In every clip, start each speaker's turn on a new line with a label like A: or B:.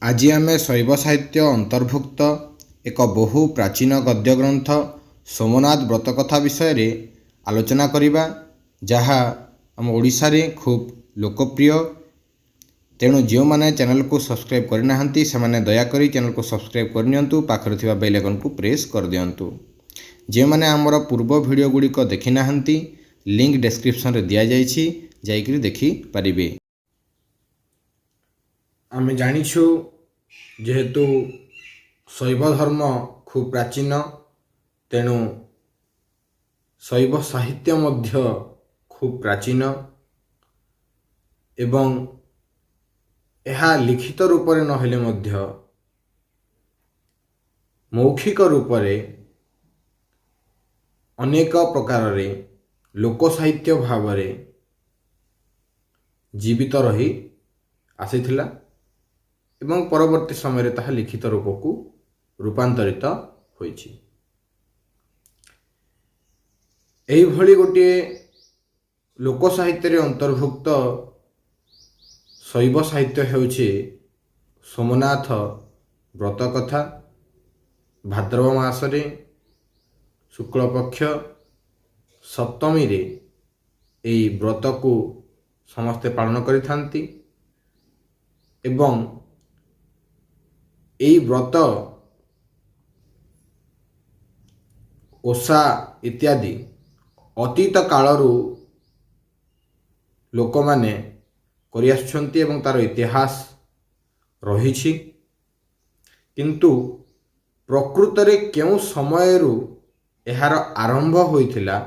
A: ଆଜି ଆମେ ଶୈବ ସାହିତ୍ୟ ଅନ୍ତର୍ଭୁକ୍ତ ଏକ ବହୁ ପ୍ରାଚୀନ ଗଦ୍ୟ ଗ୍ରନ୍ଥ ସୋମନାଥ ବ୍ରତକଥା ବିଷୟରେ ଆଲୋଚନା କରିବା, ଯାହା ଆମ ଓଡ଼ିଶାରେ ଖୁବ୍ ଲୋକପ୍ରିୟ। ତେଣୁ ଯେଉଁମାନେ ଚ୍ୟାନେଲକୁ ସବସ୍କ୍ରାଇବ୍ କରିନାହାନ୍ତି, ସେମାନେ ଦୟାକରି ଚ୍ୟାନେଲକୁ ସବସ୍କ୍ରାଇବ୍ କରିନିଅନ୍ତୁ, ପାଖରେ ଥିବା ବେଲ୍ ଆଇକନ୍କୁ ପ୍ରେସ୍ କରିଦିଅନ୍ତୁ। ଯେଉଁମାନେ ଆମର ପୂର୍ବ ଭିଡ଼ିଓ ଗୁଡ଼ିକ ଦେଖିନାହାନ୍ତି, ଲିଙ୍କ୍ ଡେସ୍କ୍ରିପସନ୍ରେ ଦିଆଯାଇଛି, ଯାଇକରି ଦେଖିପାରିବେ। ଆମେ ଜାଣିଛୁ, ଯେହେତୁ ଶୈବ ଧର୍ମ ଖୁବ୍ ପ୍ରାଚୀନ, ତେଣୁ ଶୈବ ସାହିତ୍ୟ ମଧ୍ୟ ଖୁବ୍ ପ୍ରାଚୀନ ଏବଂ ଏହା ଲିଖିତ ରୂପରେ ନହେଲେ ମଧ୍ୟ ମୌଖିକ ରୂପରେ ଅନେକ ପ୍ରକାରରେ ଲୋକ ସାହିତ୍ୟ ଭାବରେ ଜୀବିତ ରହି ଆସିଥିଲା ଏବଂ ପରବର୍ତ୍ତୀ ସମୟରେ ତାହା ଲିଖିତ ରୂପକୁ ରୂପାନ୍ତରିତ ହୋଇଛି। ଏହିଭଳି ଗୋଟିଏ ଲୋକ ସାହିତ୍ୟରେ ଅନ୍ତର୍ଭୁକ୍ତ ଶୈବ ସାହିତ୍ୟ ହେଉଛି ସୋମନାଥ ବ୍ରତ କଥା। ଭାଦ୍ରବ ମାସରେ ଶୁକ୍ଳପକ୍ଷ ସପ୍ତମୀରେ ଏହି ବ୍ରତକୁ ସମସ୍ତେ ପାଳନ କରିଥାନ୍ତି ଏବଂ ଏହି ବ୍ରତ, ଓଷା ଇତ୍ୟାଦି ଅତୀତ କାଳରୁ ଲୋକମାନେ କରିଆସୁଛନ୍ତି ଏବଂ ତା'ର ଇତିହାସ ରହିଛି। କିନ୍ତୁ ପ୍ରକୃତରେ କେଉଁ ସମୟରୁ ଏହାର ଆରମ୍ଭ ହୋଇଥିଲା,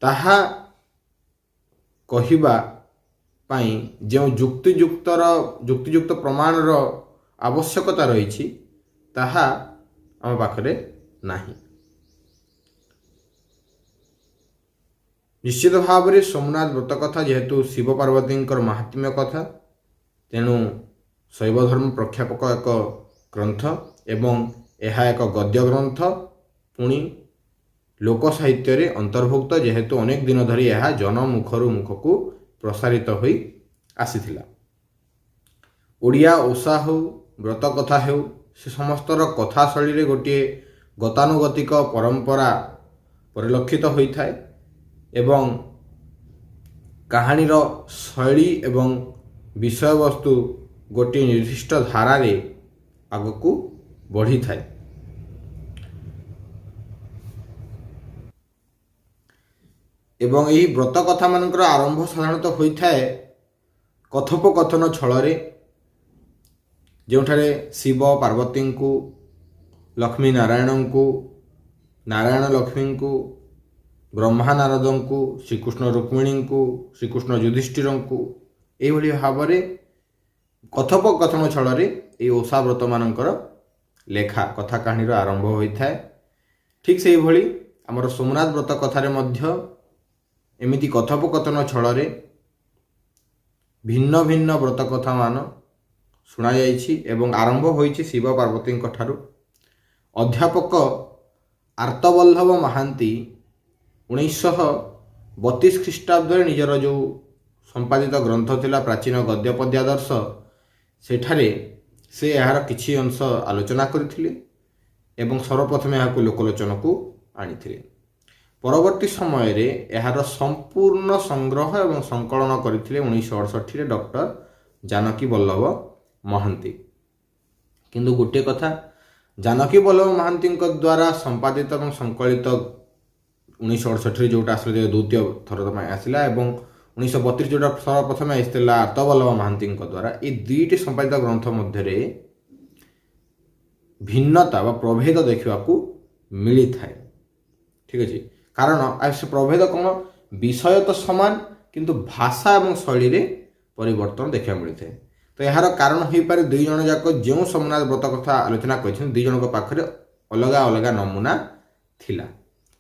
A: ତାହା କହିବା ପାଇଁ ଯେଉଁ ଯୁକ୍ତିଯୁକ୍ତ ପ୍ରମାଣର ଆବଶ୍ୟକତା ରହିଛି, ତାହା ଆମ ପାଖରେ ନାହିଁ। ନିଶ୍ଚିତ ଭାବରେ ସୋମନାଥ ବ୍ରତ କଥା ଯେହେତୁ ଶିବ ପାର୍ବତୀଙ୍କର ମାହାତ୍ମ୍ୟ କଥା, ତେଣୁ ଶୈବ ଧର୍ମ ପ୍ରଖ୍ୟାପକ ଏକ ଗ୍ରନ୍ଥ ଏବଂ ଏହା ଏକ ଗଦ୍ୟ ଗ୍ରନ୍ଥ, ପୁଣି ଲୋକ ସାହିତ୍ୟରେ ଅନ୍ତର୍ଭୁକ୍ତ, ଯେହେତୁ ଅନେକ ଦିନ ଧରି ଏହା ଜନମୁଖରୁ ମୁଖକୁ ପ୍ରସାରିତ ହୋଇ ଆସିଥିଲା। ଓଡ଼ିଆ ଓଷା ହେଉ, ବ୍ରତ କଥା ହେଉ, ସେ ସମସ୍ତର କଥାଶୈଳୀରେ ଗୋଟିଏ ଗତାନୁଗତିକ ପରମ୍ପରା ପରିଲକ୍ଷିତ ହୋଇଥାଏ ଏବଂ କାହାଣୀର ଶୈଳୀ ଏବଂ ବିଷୟବସ୍ତୁ ଗୋଟିଏ ନିର୍ଦ୍ଦିଷ୍ଟ ଧାରାରେ ଆଗକୁ ବଢ଼ିଥାଏ। ଏବଂ ଏହି ବ୍ରତ କଥାମାନଙ୍କର ଆରମ୍ଭ ସାଧାରଣତଃ ହୋଇଥାଏ କଥୋପକଥନ ଛଳରେ, ଯେଉଁଠାରେ ଶିବ ପାର୍ବତୀଙ୍କୁ, ଲକ୍ଷ୍ମୀ ନାରାୟଣଙ୍କୁ, ନାରାୟଣ ଲକ୍ଷ୍ମୀଙ୍କୁ, ବ୍ରହ୍ମା ନାରଦଙ୍କୁ, ଶ୍ରୀକୃଷ୍ଣ ରୁକ୍ମିଣୀଙ୍କୁ, ଶ୍ରୀକୃଷ୍ଣ ଯୁଧିଷ୍ଠିରଙ୍କୁ, ଏଇଭଳି ଭାବରେ କଥୋପକଥନ ଛଳରେ ଏହି ଓଷା ବ୍ରତମାନଙ୍କର ଲେଖା କଥା କାହାଣୀର ଆରମ୍ଭ ହୋଇଥାଏ। ଠିକ୍ ସେହିଭଳି ଆମର ସୋମନାଥ ବ୍ରତ କଥାରେ ମଧ୍ୟ ଏମିତି କଥୋପକଥନ ଛଳରେ ଭିନ୍ନ ଭିନ୍ନ ବ୍ରତ କଥାମାନ ଶୁଣାଯାଇଛି ଏବଂ ଆରମ୍ଭ ହୋଇଛି ଶିବ ପାର୍ବତୀଙ୍କ ଠାରୁ। ଅଧ୍ୟାପକ ଆର୍ତ୍ତବଲ୍ଲଭ ମହାନ୍ତି 1932 ଖ୍ରୀଷ୍ଟାବ୍ଦରେ ନିଜର ଯେଉଁ ସମ୍ପାଦିତ ଗ୍ରନ୍ଥ ଥିଲା ପ୍ରାଚୀନ ଗଦ୍ୟ ପଦ୍ୟାଦର୍ଶ, ସେଠାରେ ସେ ଏହାର କିଛି ଅଂଶ ଆଲୋଚନା କରିଥିଲେ ଏବଂ ସର୍ବପ୍ରଥମେ ଏହାକୁ ଲୋକଲୋଚନକୁ ଆଣିଥିଲେ। ପରବର୍ତ୍ତୀ ସମୟରେ ଏହାର ସମ୍ପୂର୍ଣ୍ଣ ସଂଗ୍ରହ ଏବଂ ସଂକଳନ କରିଥିଲେ 1968ରେ ଡକ୍ଟର ଜାନକୀ ବଲ୍ଲଭ ମହାନ୍ତି। କିନ୍ତୁ ଗୋଟିଏ କଥା, ଜାନକୀ ବଲ୍ଲଭ ମହାନ୍ତିଙ୍କ ଦ୍ୱାରା ସମ୍ପାଦିତ ଏବଂ ସଂକଳିତ 1968ରେ ଯେଉଁଟା ଆସିଲା, ଦ୍ୱିତୀୟ ଥର ପାଇଁ ଆସିଲା, ଏବଂ 1932 ଯେଉଁଟା ସର୍ବପ୍ରଥମେ ଆସିଥିଲା ଆର୍ତ୍ତବଲ୍ଲଭ ମହାନ୍ତିଙ୍କ ଦ୍ୱାରା, ଏ ଦୁଇଟି ସମ୍ପାଦିତ ଗ୍ରନ୍ଥ ମଧ୍ୟରେ ଭିନ୍ନତା ବା ପ୍ରଭେଦ ଦେଖିବାକୁ ମିଳିଥାଏ। ଠିକ୍ ଅଛି, କାରଣ ଆଉ ସେ ପ୍ରଭେଦ କ'ଣ? ବିଷୟ ତ ସମାନ, କିନ୍ତୁ ଭାଷା ଏବଂ ଶୈଳୀରେ ପରିବର୍ତ୍ତନ ଦେଖିବାକୁ ମିଳିଥାଏ। ତ ଏହାର କାରଣ ହୋଇପାରେ, ଦୁଇ ଜଣ ଯାକ ଯେଉଁ ସୋମନାଥ ବ୍ରତ କଥା ଆଲୋଚନା କରିଛନ୍ତି, ଦୁଇ ଜଣଙ୍କ ପାଖରେ ଅଲଗା ଅଲଗା ନମୁନା ଥିଲା,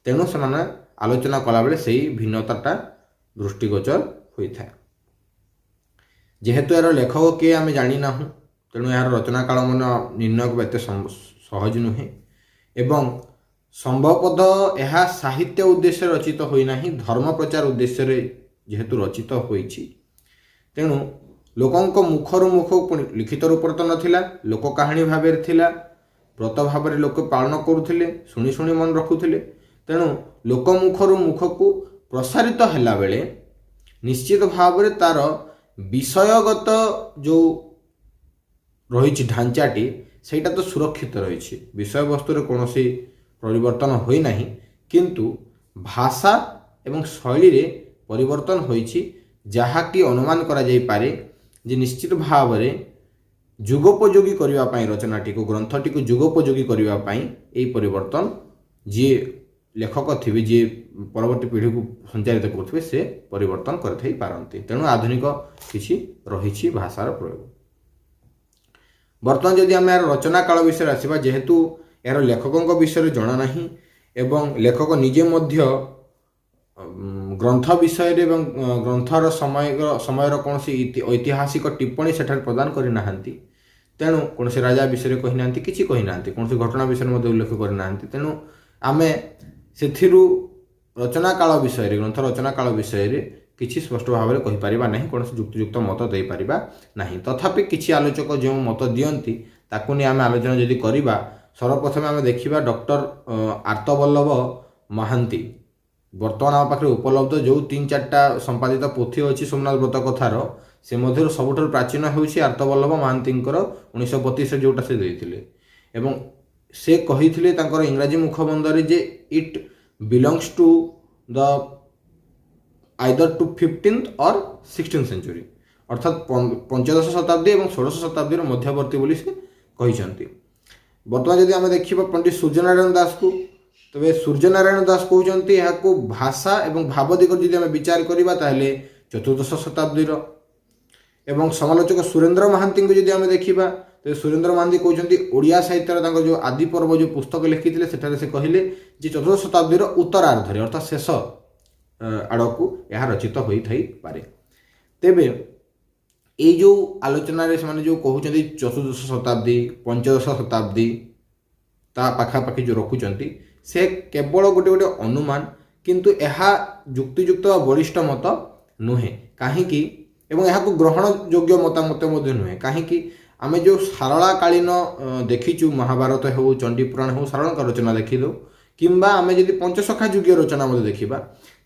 A: ତେଣୁ ସେମାନେ ଆଲୋଚନା କଲାବେଳେ ସେଇ ଭିନ୍ନତାଟା ଦୃଷ୍ଟିଗୋଚର ହୋଇଥାଏ। ଯେହେତୁ ଏହାର ଲେଖକ କିଏ ଆମେ ଜାଣିନାହୁଁ, ତେଣୁ ଏହାର ରଚନା କାଳ ମଧ୍ୟ ନିର୍ଣ୍ଣୟ ଏତେ ସହଜ ନୁହେଁ ଏବଂ ସମ୍ଭବତଃ ଏହା ସାହିତ୍ୟ ଉଦ୍ଦେଶ୍ୟରେ ରଚିତ ହୋଇନାହିଁ, ଧର୍ମ ପ୍ରଚାର ଉଦ୍ଦେଶ୍ୟରେ ଯେହେତୁ ରଚିତ ହୋଇଛି, ତେଣୁ ଲୋକଙ୍କ ମୁଖରୁ ମୁଖ, ପୁଣି ଲିଖିତ ରୂପରେ ତ ନଥିଲା, ଲୋକ କାହାଣୀ ଭାବରେ ଥିଲା, ବ୍ରତ ଭାବରେ ଲୋକ ପାଳନ କରୁଥିଲେ, ଶୁଣି ଶୁଣି ମନେ ରଖୁଥିଲେ। ତେଣୁ ଲୋକ ମୁଖରୁ ମୁଖକୁ ପ୍ରସାରିତ ହେଲା ବେଳେ ନିଶ୍ଚିତ ଭାବରେ ତାର ବିଷୟଗତ ଯେଉଁ ରହିଛି ଢାଞ୍ଚାଟି, ସେଇଟା ତ ସୁରକ୍ଷିତ ରହିଛି, ବିଷୟବସ୍ତୁରେ କୌଣସି ପରିବର୍ତ୍ତନ ହୋଇନାହିଁ, କିନ୍ତୁ ଭାଷା ଏବଂ ଶୈଳୀରେ ପରିବର୍ତ୍ତନ ହୋଇଛି, ଯାହାକି ଅନୁମାନ କରାଯାଇପାରେ ଯେ ନିଶ୍ଚିତ ଭାବରେ ଯୁଗୋପଯୋଗୀ କରିବା ପାଇଁ, ରଚନାଟିକୁ, ଗ୍ରନ୍ଥଟିକୁ ଯୁଗୋପଯୋଗୀ କରିବା ପାଇଁ ଏହି ପରିବର୍ତ୍ତନ ଯିଏ ଲେଖକ ଥିବେ, ଯିଏ ପରବର୍ତ୍ତୀ ପିଢ଼ିକୁ ସଞ୍ଚାରିତ କରୁଥିବେ, ସେ ପରିବର୍ତ୍ତନ କରିଥାଇ ପାରନ୍ତି। ତେଣୁ ଆଧୁନିକ କିଛି ରହିଛି ଭାଷାର ପ୍ରୟୋଗ। ବର୍ତ୍ତମାନ ଯଦି ଆମେ ଏହାର ରଚନା କାଳ ବିଷୟରେ ଆସିବା, ଯେହେତୁ ଏହାର ଲେଖକଙ୍କ ବିଷୟରେ ଜଣା ନାହିଁ ଏବଂ ଲେଖକ ନିଜେ ମଧ୍ୟ ଗ୍ରନ୍ଥ ବିଷୟରେ ଏବଂ ଗ୍ରନ୍ଥର ସମୟର କୌଣସି ଐତିହାସିକ ଟିପ୍ପଣୀ ସେଠାରେ ପ୍ରଦାନ କରିନାହାନ୍ତି, ତେଣୁ କୌଣସି ରାଜା ବିଷୟରେ କହିନାହାନ୍ତି, କିଛି କହିନାହାନ୍ତି, କୌଣସି ଘଟଣା ବିଷୟରେ ମଧ୍ୟ ଉଲ୍ଲେଖ କରିନାହାନ୍ତି। ତେଣୁ ଆମେ ସେଥିରୁ ରଚନା କାଳ ବିଷୟରେ, ଗ୍ରନ୍ଥ ରଚନା କାଳ ବିଷୟରେ କିଛି ସ୍ପଷ୍ଟ ଭାବରେ କହିପାରିବା ନାହିଁ, କୌଣସି ଯୁକ୍ତିଯୁକ୍ତ ମତ ଦେଇପାରିବା ନାହିଁ। ତଥାପି କିଛି ଆଲୋଚକ ଯେଉଁ ମତ ଦିଅନ୍ତି, ତାକୁ ନେଇ ଆମେ ଆଲୋଚନା ଯଦି କରିବା, ସର୍ବପ୍ରଥମେ ଆମେ ଦେଖିବା ଡକ୍ଟର ଆର୍ତ୍ତବଲ୍ଲଭ ମହାନ୍ତି। ବର୍ତ୍ତମାନ ଆମ ପାଖରେ ଉପଲବ୍ଧ ଯେଉଁ ତିନି ଚାରିଟା ସମ୍ପାଦିତ ପୋଥି ଅଛି ସୋମନାଥ ବ୍ରତ କଥାର, ସେ ମଧ୍ୟରୁ ସବୁଠାରୁ ପ୍ରାଚୀନ ହେଉଛି ଆର୍ତ୍ତବଲ୍ଲଭ ମହାନ୍ତିଙ୍କର 1932ରେ ଯେଉଁଟା ସେ ଦେଇଥିଲେ। ଏବଂ ସେ କହିଥିଲେ ତାଙ୍କର ଇଂରାଜୀ ମୁଖବନ୍ଧରେ ଯେ it belongs to the either to 15th or 16th century, ଅର୍ଥାତ୍ ପଞ୍ଚଦଶ ଶତାବ୍ଦୀ ଏବଂ ଷୋଡ଼ଶ ଶତାବ୍ଦୀର ମଧ୍ୟବର୍ତ୍ତୀ ବୋଲି ସେ କହିଛନ୍ତି। ବର୍ତ୍ତମାନ ଯଦି ଆମେ ଦେଖିବା ପଣ୍ଡିତ ସୂର୍ଯ୍ୟନାରାୟଣ ଦାସକୁ, ତେବେ ସୂର୍ଯ୍ୟନାରାୟଣ ଦାସ କହୁଛନ୍ତି ଏହାକୁ ଭାଷା ଏବଂ ଭାବ ଦିଗରେ ଯଦି ଆମେ ବିଚାର କରିବା, ତାହେଲେ ଚତୁର୍ଦ୍ଦଶ ଶତାବ୍ଦୀର। ଏବଂ ସମାଲୋଚକ ସୁରେନ୍ଦ୍ର ମହାନ୍ତିଙ୍କୁ ଯଦି ଆମେ ଦେଖିବା, ତେବେ ସୁରେନ୍ଦ୍ର ମହାନ୍ତି କହୁଛନ୍ତି ଓଡ଼ିଆ ସାହିତ୍ୟର ତାଙ୍କ ଯେଉଁ ଆଦି ପର୍ବ ଯେଉଁ ପୁସ୍ତକ ଲେଖିଥିଲେ, ସେଠାରେ ସେ କହିଲେ ଯେ ଚତୁର୍ଦ୍ଦଶ ଶତାବ୍ଦୀର ଉତ୍ତରାର୍ଦ୍ଧରେ, ଅର୍ଥାତ୍ ଶେଷ ଆଡ଼କୁ ଏହା ରଚିତ ହୋଇଥାଇପାରେ। ତେବେ ଏଇ ଯେଉଁ ଆଲୋଚନାରେ ସେମାନେ ଯେଉଁ କହୁଛନ୍ତି ଚତୁର୍ଦ୍ଦଶ ଶତାବ୍ଦୀ, ପଞ୍ଚଦଶ ଶତାବ୍ଦୀ ତା ପାଖାପାଖି ଯେଉଁ ରଖୁଛନ୍ତି, ସେ କେବଳ ଗୋଟେ ଗୋଟେ ଅନୁମାନ, କିନ୍ତୁ ଏହା ଯୁକ୍ତିଯୁକ୍ତ ବା ବଳିଷ୍ଠ ମତ ନୁହେଁ। କାହିଁକି? ଏବଂ ଏହାକୁ ଗ୍ରହଣ ଯୋଗ୍ୟ ମତାମତ ମଧ୍ୟ ନୁହେଁ। କାହିଁକି? ଆମେ ଯେଉଁ ସାରଳାକାଳୀନ ଦେଖିଛୁ, ମହାଭାରତ ହେଉ, ଚଣ୍ଡୀପୁରାଣ ହେଉ, ସାରଳାଙ୍କ ରଚନା ଦେଖିଦେଉ, କିମ୍ବା ଆମେ ଯଦି ପଞ୍ଚସଖା ଯୁଗୀୟ ରଚନା ମଧ୍ୟ ଦେଖିବା,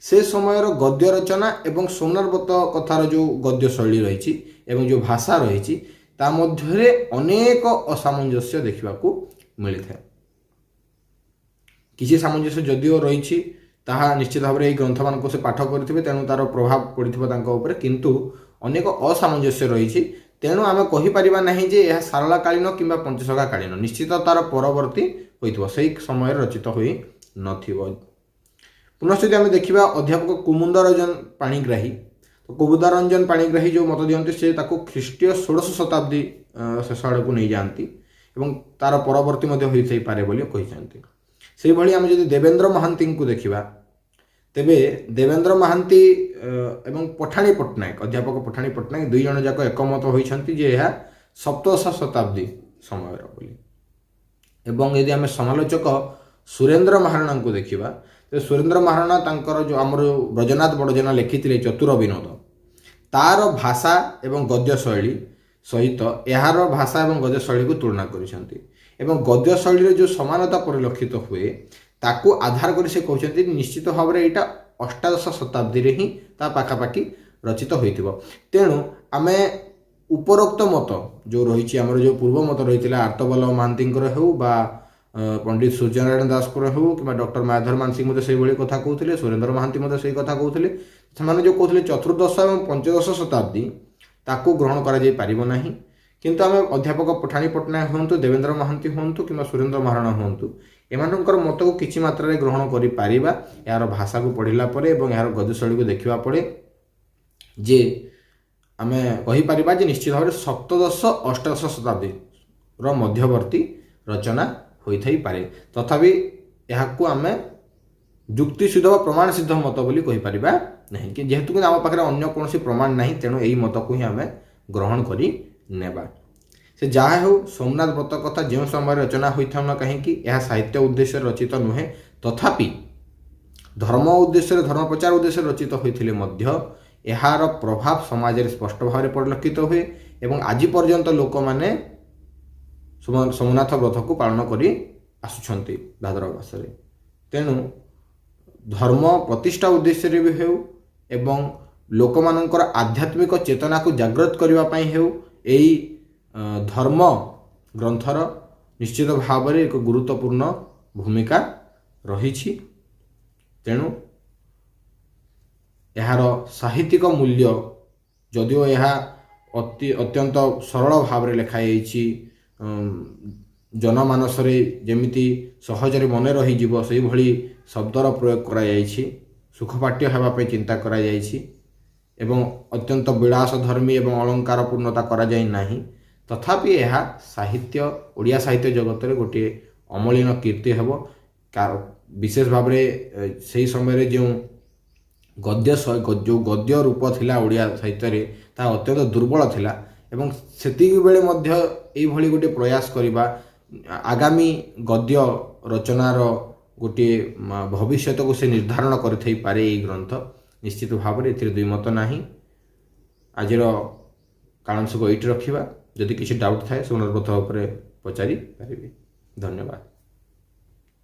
A: ସେ ସମୟର ଗଦ୍ୟ ରଚନା ଏବଂ ସୋମନାଥ ବ୍ରତ କଥାର ଯେଉଁ ଗଦ୍ୟ ଶୈଳୀ ରହିଛି ଏବଂ ଯେଉଁ ଭାଷା ରହିଛି, ତା ମଧ୍ୟରେ ଅନେକ ଅସାମଞ୍ଜସ୍ୟ ଦେଖିବାକୁ ମିଳିଥାଏ। କିଛି ସାମଞ୍ଜସ୍ୟ ଯଦିଓ ରହିଛି, ତାହା ନିଶ୍ଚିତ ଭାବରେ ଏହି ଗ୍ରନ୍ଥମାନଙ୍କୁ ସେ ପାଠ କରିଥିବେ, ତେଣୁ ତାର ପ୍ରଭାବ ପଡ଼ିଥିବ ତାଙ୍କ ଉପରେ, କିନ୍ତୁ ଅନେକ ଅସାମଞ୍ଜସ୍ୟ ରହିଛି। ତେଣୁ ଆମେ କହିପାରିବା ନାହିଁ ଯେ ଏହା ସାରଳାକାଳୀନ କିମ୍ବା ପଞ୍ଚସଖାକାଳୀନ। ନିଶ୍ଚିତ ତାର ପରବର୍ତ୍ତୀ ହୋଇଥିବ, ସେଇ ସମୟରେ ରଚିତ ହୋଇ ନଥିବ। ପୁନଶ୍ଚ ଯଦି ଆମେ ଦେଖିବା ଅଧ୍ୟାପକ କୁମୁନ୍ଦ ରଞ୍ଜନ ପାଣିଗ୍ରାହୀ, ତ କୁମୁଦ ରଞ୍ଜନ ପାଣିଗ୍ରାହୀ ଯେଉଁ ମତ ଦିଅନ୍ତି, ସେ ତାକୁ ଖ୍ରୀଷ୍ଟୀୟ ଷୋଡ଼ଶ ଶତାବ୍ଦୀ ଶେଷ ଆଡ଼କୁ ନେଇଯାଆନ୍ତି ଏବଂ ତାର ପରବର୍ତ୍ତୀ ମଧ୍ୟ ହୋଇଥାଇପାରେ ବୋଲି କହିଛନ୍ତି। ସେଇଭଳି ଆମେ ଯଦି ଦେବେନ୍ଦ୍ର ମହାନ୍ତିଙ୍କୁ ଦେଖିବା, ତେବେ ଦେବେନ୍ଦ୍ର ମହାନ୍ତି ଏବଂ ପଠାଣି ପଟ୍ଟନାୟକ, ଅଧ୍ୟାପକ ପଠାଣି ପଟ୍ଟନାୟକ ଦୁଇ ଜଣ ଯାକ ଏକମତ ହୋଇଛନ୍ତି ଯେ ଏହା ସପ୍ତଦଶ ଶତାବ୍ଦୀ ସମୟର ବୋଲି। ଏବଂ ଯଦି ଆମେ ସମାଲୋଚକ ସୁରେନ୍ଦ୍ର ମହାରଣାଙ୍କୁ ଦେଖିବା, ତେବେ ସୁରେନ୍ଦ୍ର ମହାରଣା ତାଙ୍କର ଯେଉଁ ଆମର ଯେଉଁ ବ୍ରଜନାଥ ବଡ଼ଜେନା ଲେଖିଥିଲେ ଚତୁର ବିନୋଦ, ତାର ଭାଷା ଏବଂ ଗଦ୍ୟ ଶୈଳୀ ସହିତ ଏହାର ଭାଷା ଏବଂ ଗଦ୍ୟ ଶୈଳୀକୁ ତୁଳନା କରିଛନ୍ତି ଏବଂ ଗଦ୍ୟ ଶୈଳୀରେ ଯେଉଁ ସମାନତା ପରିଲକ୍ଷିତ ହୁଏ, ତାକୁ ଆଧାର କରି ସେ କହୁଛନ୍ତି ନିଶ୍ଚିତ ଭାବରେ ଏଇଟା ଅଷ୍ଟାଦଶ ଶତାବ୍ଦୀରେ ହିଁ ତା ପାଖାପାଖି ରଚିତ ହୋଇଥିବ। ତେଣୁ ଆମେ ଉପରୋକ୍ତ ମତ ଯେଉଁ ରହିଛି, ଆମର ଯେଉଁ ପୂର୍ବ ମତ ରହିଥିଲା, ଆର୍ତ୍ତବଲ୍ଲଭ ମହାନ୍ତିଙ୍କର ହେଉ ବା ପଣ୍ଡିତ ସୂର୍ଯ୍ୟନାରାୟଣ ଦାସଙ୍କର ହେଉ କିମ୍ବା ଡକ୍ଟର ମାୟାଧର ମାନସିଂହ ମଧ୍ୟ ସେଇଭଳି କଥା କହୁଥିଲେ, ସୁରେନ୍ଦ୍ର ମହାନ୍ତି ମଧ୍ୟ ସେଇ କଥା କହୁଥିଲେ, ସେମାନେ ଯେଉଁ କହୁଥିଲେ ଚତୁର୍ଦ୍ଦଶ ଏବଂ ପଞ୍ଚଦଶ ଶତାବ୍ଦୀ, ତାକୁ ଗ୍ରହଣ କରାଯାଇ ପାରିବ ନାହିଁ। କିନ୍ତୁ ଆମେ ଅଧ୍ୟାପକ ପଠାଣି ପଟ୍ଟନାୟକ ହୁଅନ୍ତୁ, ଦେବେନ୍ଦ୍ର ମହାନ୍ତି ହୁଅନ୍ତୁ କିମ୍ବା ସୁରେନ୍ଦ୍ର ମହାରଣା ହୁଅନ୍ତୁ, ଏମାନଙ୍କର ମତକୁ କିଛି ମାତ୍ରାରେ ଗ୍ରହଣ କରିପାରିବା ଏହାର ଭାଷାକୁ ପଢ଼ିଲା ପରେ ଏବଂ ଏହାର ଗଦ୍ୟଶୈଳୀକୁ ଦେଖିବା ପରେ, ଯେ ଆମେ କହିପାରିବା ଯେ ନିଶ୍ଚିତ ଭାବରେ ସପ୍ତଦଶ ଅଷ୍ଟାଦଶ ଶତାବ୍ଦୀର ମଧ୍ୟବର୍ତ୍ତୀ ରଚନା ହୋଇଥାଇପାରେ। ତଥାପି ଏହାକୁ ଆମେ ଯୁକ୍ତିସିଦ୍ଧ ବା ପ୍ରମାଣ ସିଦ୍ଧ ମତ ବୋଲି କହିପାରିବା ନାହିଁ କି, ଯେହେତୁ କି ଆମ ପାଖରେ ଅନ୍ୟ କୌଣସି ପ୍ରମାଣ ନାହିଁ, ତେଣୁ ଏହି ମତକୁ ହିଁ ଆମେ ଗ୍ରହଣ କରି ନେବା। ସେ ଯାହା ହେଉ, ସୋମନାଥ ବ୍ରତ କଥା ଯେଉଁ ସମୟରେ ରଚନା ହୋଇଥାଉ ନା କାହିଁକି, ଏହା ସାହିତ୍ୟ ଉଦ୍ଦେଶ୍ୟରେ ରଚିତ ନୁହେଁ। ତଥାପି ଧର୍ମ ଉଦ୍ଦେଶ୍ୟରେ, ଧର୍ମ ପ୍ରଚାର ଉଦ୍ଦେଶ୍ୟରେ ରଚିତ ହୋଇଥିଲେ ମଧ୍ୟ ଏହାର ପ୍ରଭାବ ସମାଜରେ ସ୍ପଷ୍ଟ ଭାବରେ ପରିଲକ୍ଷିତ ହୁଏ ଏବଂ ଆଜି ପର୍ଯ୍ୟନ୍ତ ଲୋକମାନେ ସୋମନାଥ ବ୍ରତକୁ ପାଳନ କରି ଆସୁଛନ୍ତି ଭାଦ୍ରବ ମାସରେ। ତେଣୁ ଧର୍ମ ପ୍ରତିଷ୍ଠା ଉଦ୍ଦେଶ୍ୟରେ ବି ହେଉ ଏବଂ ଲୋକମାନଙ୍କର ଆଧ୍ୟାତ୍ମିକ ଚେତନାକୁ ଜାଗ୍ରତ କରିବା ପାଇଁ ହେଉ, ଏଇ ଧର୍ମ ଗ୍ରନ୍ଥର ନିଶ୍ଚିତ ଭାବରେ ଏକ ଗୁରୁତ୍ୱପୂର୍ଣ୍ଣ ଭୂମିକା ରହିଛି। ତେଣୁ ଏହାର ସାହିତ୍ୟିକ ମୂଲ୍ୟ, ଯଦିଓ ଏହା ଅତ୍ୟନ୍ତ ସରଳ ଭାବରେ ଲେଖାଯାଇଛି, ଜନମାନସରେ ଯେମିତି ସହଜରେ ମନେ ରହିଯିବ ସେଇଭଳି ଶବ୍ଦର ପ୍ରୟୋଗ କରାଯାଇଛି, ସୁଖପାଠ୍ୟ ହେବା ପାଇଁ ଚିନ୍ତା କରାଯାଇଛି ଏବଂ ଅତ୍ୟନ୍ତ ବିଳାସଧର୍ମୀ ଏବଂ ଅଳଙ୍କାର ପୂର୍ଣ୍ଣତା କରାଯାଇ ନାହିଁ, ତଥାପି ଏହା ସାହିତ୍ୟ, ଓଡ଼ିଆ ସାହିତ୍ୟ ଜଗତରେ ଗୋଟିଏ ଅମଳିନ କୀର୍ତ୍ତି ହେବ। ବିଶେଷ ଭାବରେ ସେହି ସମୟରେ ଯେଉଁ ଗଦ୍ୟ, ଯେଉଁ ଗଦ୍ୟ ରୂପ ଥିଲା ଓଡ଼ିଆ ସାହିତ୍ୟରେ, ତାହା ଅତ୍ୟନ୍ତ ଦୁର୍ବଳ ଥିଲା ଏବଂ ସେତିକି ବେଳେ ମଧ୍ୟ ଏଇଭଳି ଗୋଟିଏ ପ୍ରୟାସ କରିବା ଆଗାମୀ ଗଦ୍ୟ ରଚନାର ଗୋଟିଏ ଭବିଷ୍ୟତକୁ ସେ ନିର୍ଦ୍ଧାରଣ କରିଥାଇପାରେ ଏଇ ଗ୍ରନ୍ଥ। ନିଶ୍ଚିତ ଭାବରେ ଏଥିରେ ଦ୍ୱିମତ ନାହିଁ। ଆଜିର କାଳାଂଶକୁ ଏଇଠି ରଖିବା। ଯଦି କିଛି ଡାଉଟ୍ ଥାଏ, ସୋମନାଥ ବ୍ରତ ଉପରେ ପଚାରି ପାରିବେ। ଧନ୍ୟବାଦ।